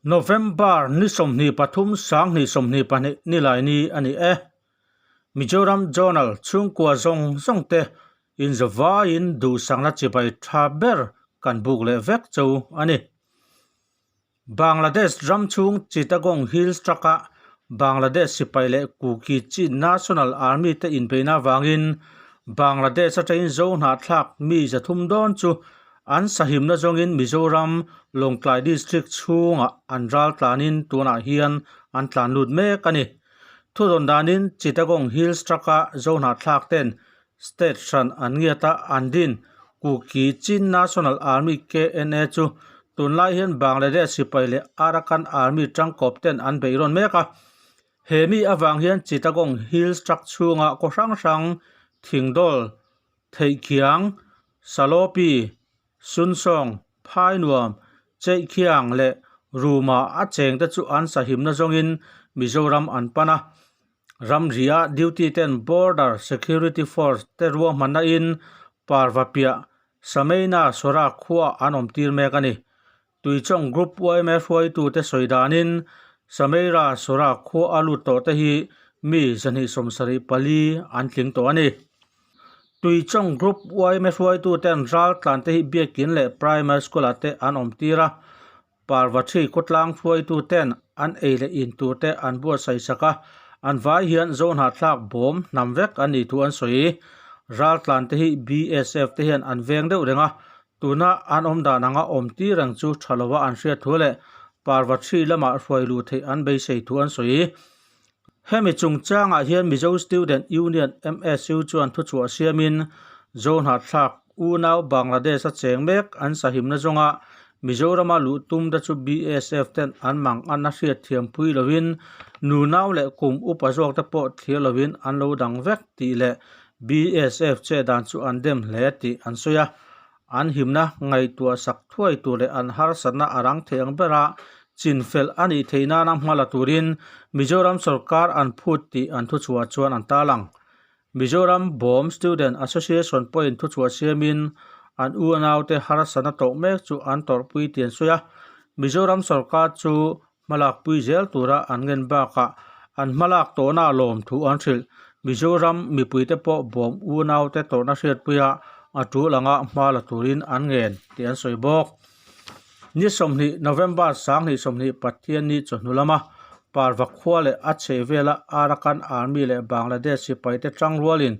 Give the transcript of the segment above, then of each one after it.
November ni 23 2022 nilai ni a ni e. Mizoram Journal chhungkua zawng zawng te inzawvaiin duhsakna chibai tha ber kan buk leh vek cho a ni. Bangladesh ram chhung Chittagong Hills Tract-ah Bangladesh sipai leh Kuki Chin National Army te inbeihna avangin Bangladesh atangin Zo hnahthlak mi 300 dawn chu an sahimna zawngin Mizoram Lawngtlai District chhungah an ral tlanin tunah hian an tlan lut mek a ni. Thudawn danin Chittagong Hills Tract-ah Zo hnahthlak ten State hran an ngiata an din Kuki Chin National Army, KNA, chu tunlai hian Bangladesh sipai leh Arakan Army tangkawp ten an beih rawn mek a. He mi avang hian Chittagong Hills Tract chhunga khaw hrang hrang Thingdawl, Theihkhiang, Salopi, Sunsawng, Phainuam, Cheihkhiang leh Ruma a chengte chu an sahimna zawngin Mizoram an pan a. Ramria duty ten Border Security Force te ruahmanna in Parvapiah, Sameina Sora khua an awm tir mek a ni. Tuichawng Group yma hruaitute sawi danin Sameira Sora khua a lut tawh te hi mi 274 an tling tawh a ni. Tuichawng Group yma hruaituten ral tlan te hi biakin leh Primary School ah te an awm tir a. Parvathi khawtlang hruaituten an ei leh in tur te an buatsaih sak a, an vai hian Zohnahthlak bawm hnam vek an nih thu an sawi. Raltlan te hi BSF te hian an veng deuh reng a, tuna an awm dan anga awm tir reng chu tha lova an hriat thu leh Parvathi lamah hruai luh theih an beisei thu an sawi. Hemi chungchangah hian Mizo Student Union, MSU, chuan thuchhuah siamin Zohnahthlak unau Bangladesh-a cheng mek an sahimna zawnga Mizorama luh tum te chu BSF ten an mang an a hriat thiam pui lovin nunau leh kum upa zawk te pawh thlir lovin an lo dang vek tih leh BSF che dan chu an dem hle tih an sawi a. An himna ngaihtuah sak thuai tur leh an harsatna a rang thei ang bera chinfel a nih theih nana hma la turin Mizoram sorkar an phut tih an thuchhuah chuan an tarlang. Mizoram Bawm Student Association pawhin thuchhuah siamin an unaute harsatna tawh mek chu an tawrhpui tih an sawi a. Mizoram sorkar chu hmalakpui zel tura an ngen bakah an hmalak tawhna lawm thu an hrilh. Mizoram mipuite pawh bawm unaute tawrhna hriatpuia a tul anga hma la turin an ngen tih an sawi bawk. Ni 20 November 2020 Pathianni chawhnu lama Parva khua leh a chhehvela Arakan Army leh Bangladesh sipaite tangrualin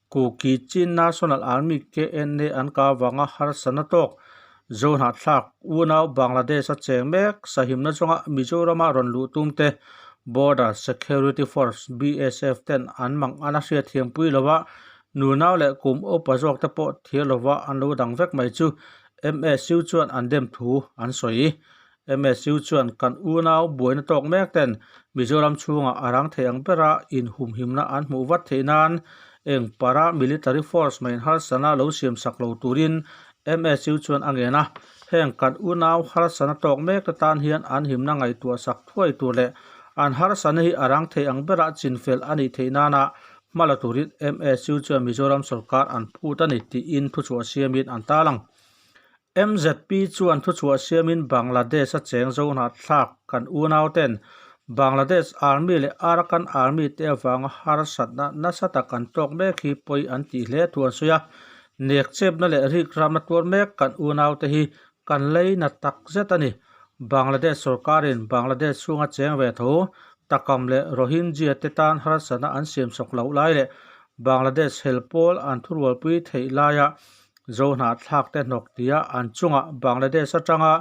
Kuki Chin National Army, KNA, an kah avanga harsatna tawk Zohnahthlak unau Bangladesh-a cheng mek sahimna zawnga Mizorama rawn luh tum te Border Security Force, BSF, ten an mang an a hriat thiampui lova, nunau leh kum upa zawk te pawh thir lova an lo dang vek mai chu MSU chuan an dem thu an sawi. MSU chuan kan unau buaina tawk mek ten Mizoram chhungah a rang thei ang bera inhumhimna an hmuh vat theih nan eng para military force mai harsana lo siam sak lo turin MSU chuan a ngen a. Heng kan unau harsana tawk mek te tan hian an himna ngaihtuah sak thuai tur leh an harsana hi a rang thei ang bera chinfel a nih theih nana hma la turin MSU chuan Mizoram sorkar an phut a ni tiin thuchhuah siamin an tarlang. MZP chuan thuchhuah siamin Bangladesh-a cheng zohnahthlak kan unauten Bangladesh Army leh Arakan Army te avanga harsatna nasa tak an tawk mek hi pawi an tih hle thu an sawi a. Nekchepna leh rikramna tuar mek kan unaute hi kan leina tak zet a ni. Bangladesh sorkarin Bangladesh chhunga cheng ve tho Takam leh Rohingya te tan harsatna an siamsawk loh lai leh Bangladesh hel pawl an thurualpui theih laia Zohnahthlak te hnawk tia an chungah Bangladesh atanga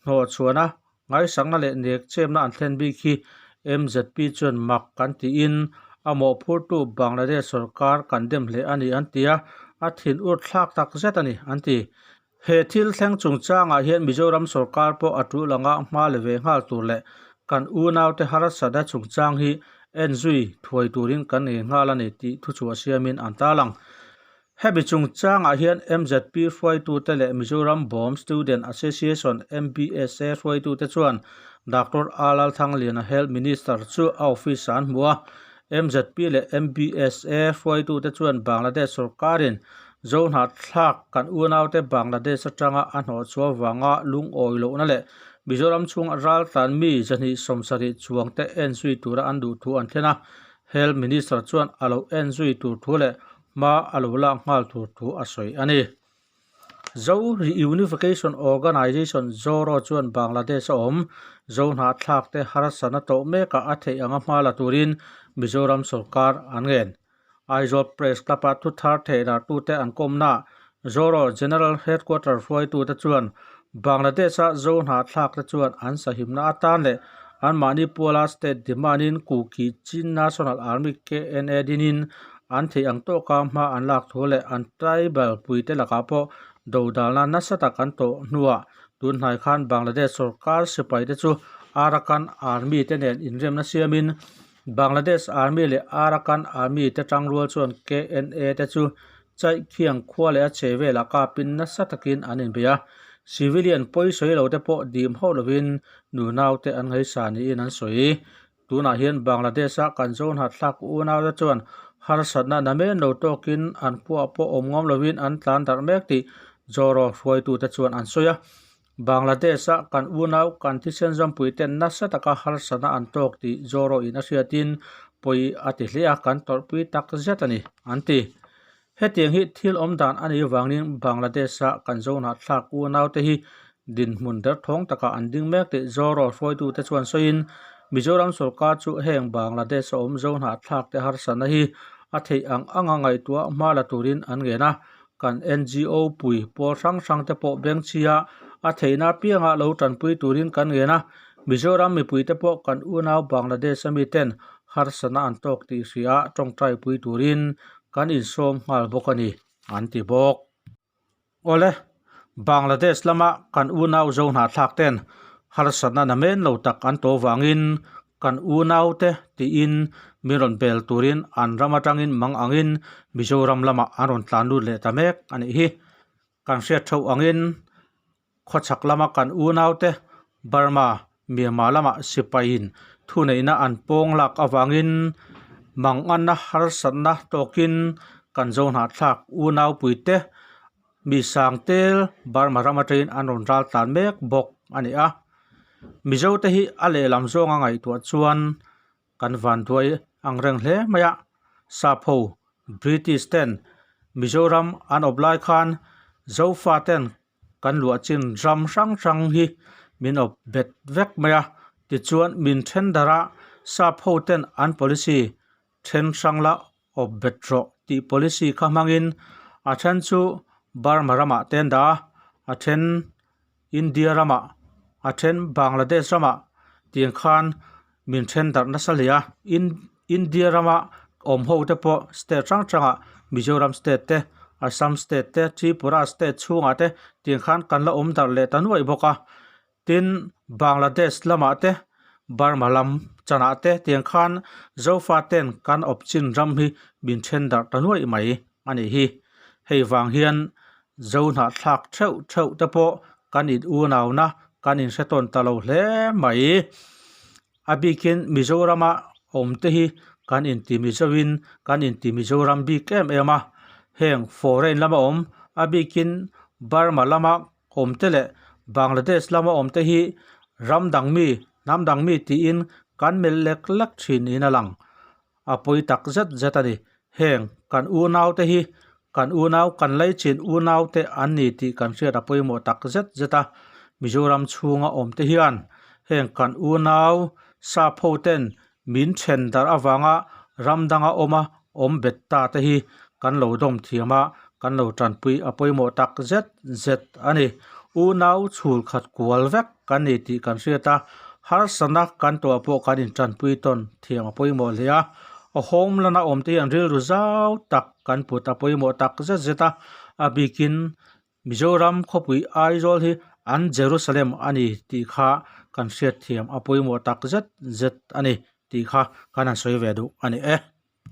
hnawhchhuahna ngaisakna leh nekchemna an thlen bik hi MZP chuan mak kan tiin a mawhphurtu Bangladesh sorkar kan dem hle a ni an ti a, a thin ur thlak tak zet a ni an ti. He thil thleng chungchangah hian Mizoram sorkar pawh a tul anga hma la ve nghal tur leh kan unaute harsatna chungchang hi enzui thuai turin kan ngei nghal a ni tih thuchhuah siamin an tarlang. Hemi chungchangah hian MZP hruaitute leh Mizoram Bawm Student Association, MBSA, hruaitute chuan Doctor A Lalthangliana Health Minister chu a office ah an hmu a. MZP leh MBSA hruaitute chuan Bangladesh sorkarin Zohnahthlak kan unaute Bangladesh atanga a hnawhchhuah vanga lungawi lohna leh Mizoram chhunga raltlan mi 270 chuangte en zui tura an duh thu an thlen a, Health Minister chuan a lo en zui tur thu leh hma a lo lak nghal tur thu a sawi a ni. Zo Reunification Organisation, ZORO, chuan Bangladesh a awm Zo hnahthlakte harsatna tawh mekah a theih anga hma la turin Mizoram sawrkar an ngen. Aizawl Press Club-a thuthar theihnartute an kawmnaah Zoro General Headquarter hruaitute chuan Bangladesh-a Zo hnahthlakte chuan an sahimna atan leh anmahni puala state demand-in Kuki Chin National Army, KNA, dinin an theih ang tawka hma an lak thu leh an tribal puite lakah pawh dodalna nasa tak an tawh hnuah tun hnai khan Bangladesh sorkar sipaite chu Arakan Army te nen inremna siamin Bangladesh Army leh Arakan Army te tangrual chuan KNA te chu Chaikhiang khua leh a chhe velah kapin nasa takin an inbei a, civilian pawisawi lo te pawh dim hauh lovin nunau te an ngaihsa niin an sawi. Tunah hian Bangladesh-a kan zo hnathlak unaute chuan harsatna namen lo tawkin an khuaah pawh awm ngam lovin an tlan darh mek tih Zoro hruaitute chuan an sawi a. Bangladesh-a kan unau kan thisen zawmpuiten nasa taka harsatna an tawk tih Zoro-in a hriatin pawi a ti hle a, kan tawrhpui tak zet a ni, an ti. Hetiang hi thil awm dan a nih avangin Bangladesh-a kan zo hnahthlak unaute hi dinhmun derthawng takah an ding mek tih Zoro hruaitute chuan sawiin, Mizoram sorkar chu heng Bangladesh-a awm zo hnahthlakte harsatna hi a theih ang anga ngaihtuah hma la turin an ngen a, kan NGO pui pawl hrang hrangte pawh bengchhia a theihna apianga lo tanpui turin kan ngen a, Mizoram mipuite pawh kan unau Bangladesh-a miten harsatna an tawk tih hria tawngtai pui turin kan insawm nghal bawk a ni, an ti bawk. Awle, Bangladesh lama kan unau zo hnahthlak ten harsatna namen lo tak an tawh vangin kan unaute tiin min rawn bel turin an ram atangin mang angin Mizoram lamah an rawn tlan lut leh ta mek a nih hi. Kan hriat theuh angin Khawchhak lama kan unaute Burma, Myanmar lamah sipaiin thuneihna an pawng lak avangin manganna harsatna tawkin kan zo hnahthlak unaupuite mi sangtel Burma ram atangin an rawn ral tlan mek bawk a ni a. Mizote hi a lehlam zawnga ngaihtuah chuan Kan vanduai ang reng hle mai a, Sap ho, British ten Mizoram an awp lai khan Zofa ten kan luah chin ram hrang hrang hi min awp bet vek mai a, tichuan min then darh a, Sap ho ten an policy then hrang la awp bet rawh tih policy kha hmangin a then chu Burma ramah te an dah a, a then India ramah a then Bangladesh ramah tiang khan min then darh nasa hle a India rama awm ho te pawh state hrang hrangah Mizoram state te Assam state te Tripura state chhungah te tiang khan kan la awm darh leh ta nuaih bawk a tin Bangladesh lamah te Burma lam chanah te tiang khan Zofa ten kan awp chin ram hi min then darh ta nuaih mai a nih hi hei vang hian Zo hnahthlak theuh theuh te pawh kan in unauna kan inhre tawn ta lo hle mai. A bikin Mizorama awm te hi kan inti Mizoin kan inti Mizoram bik em em a, heng foreign lama awm a bikin Burma lama awm te leh Bangladesh lama awm te hi ram dang mi hnam dang mi tiin kan melh lek lek thin in a lang. A pawi tak zet zet a ni. Heng kan unaute hi kan unau kan laichin unaute an ni tih kan hriat a pawimawh tak zet zet a. Mizoram chhunga awmte hian heng kan unau sap hoten min then darh avanga ram danga awma awm bet ta te hi kan lo dawm thiam a, kan lo tanpui a pawimawh tak zet zet a ni. Unau chhul khat kual vek kan ni tih kan hriat a, harsatna kan tuah pawh kan intanpui tawn thiam a pawimawh hle a, a home lana awm te hian rilru zau tak kan put a pawimawh tak zet zet a, a bikin Mizoram khawpui Aizawl hi an Jerusalem a ni tih kha kan hriat thiam a pawimawh tak zet zet a ni tih kha kan han sawi ve duh a ni e.